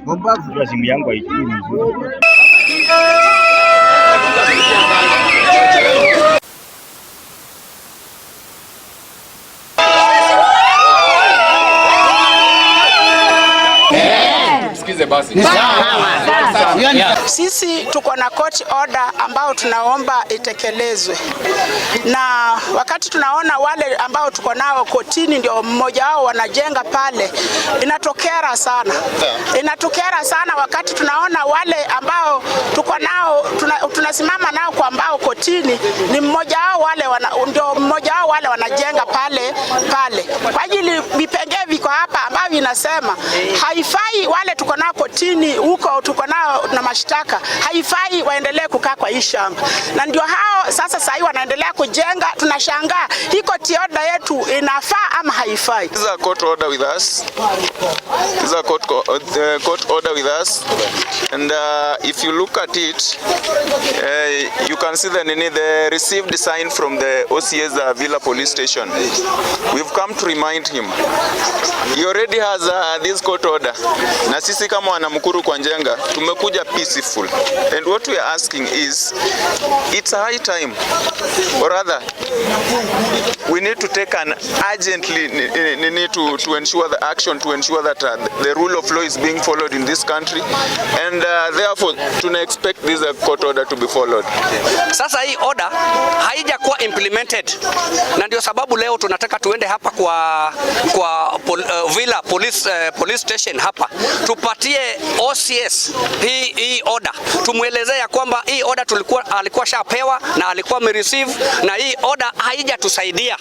Unajua simu yangu haichukui mzuri. Sikize basi. Sisi tuko na court order ambao tunaomba itekelezwe, na wakati tunaona wale ambao tuko nao kotini ndio mmoja wao wanajenga pale, inatukera sana, inatukera sana wakati tunaona wale ambao tuko nao tunasimama nao kwa mbao kotini ni mmoja wao wale ndio mmoja wao wale wanajenga pale pale, kwa ajili vipengee viko hapa ambavyo inasema haifai wale tuko nao kotini huko tuko nao na mashtaka, haifai waendelee kukaa kwa hii shamba, na ndio hao sasa sahii wanaendelea kujenga. Tunashangaa hii court order yetu inafaa ama haifai? This is a court order with us. This is a court order with us, and if you look at it, you can see the received sign from the OCS Villa Police Station. We've come to remind him. He already has this court order. Na sisi kama wana Mukuru kwa Njenga tumekuja peaceful. And what we are asking is, it's high time, or rather we need to take an urgently need to ensure the action to ensure that the rule of law is being followed in this country, and therefore tuna expect this court order to be followed. Sasa hii order haijakuwa implemented, na ndio sababu leo tunataka tuende hapa kwa Villa Police Station hapa tupatie OCS hii order, tumwelezee ya kwamba hii order alikuwa shapewa na alikuwa amereceive, na hii order haijatusaidia.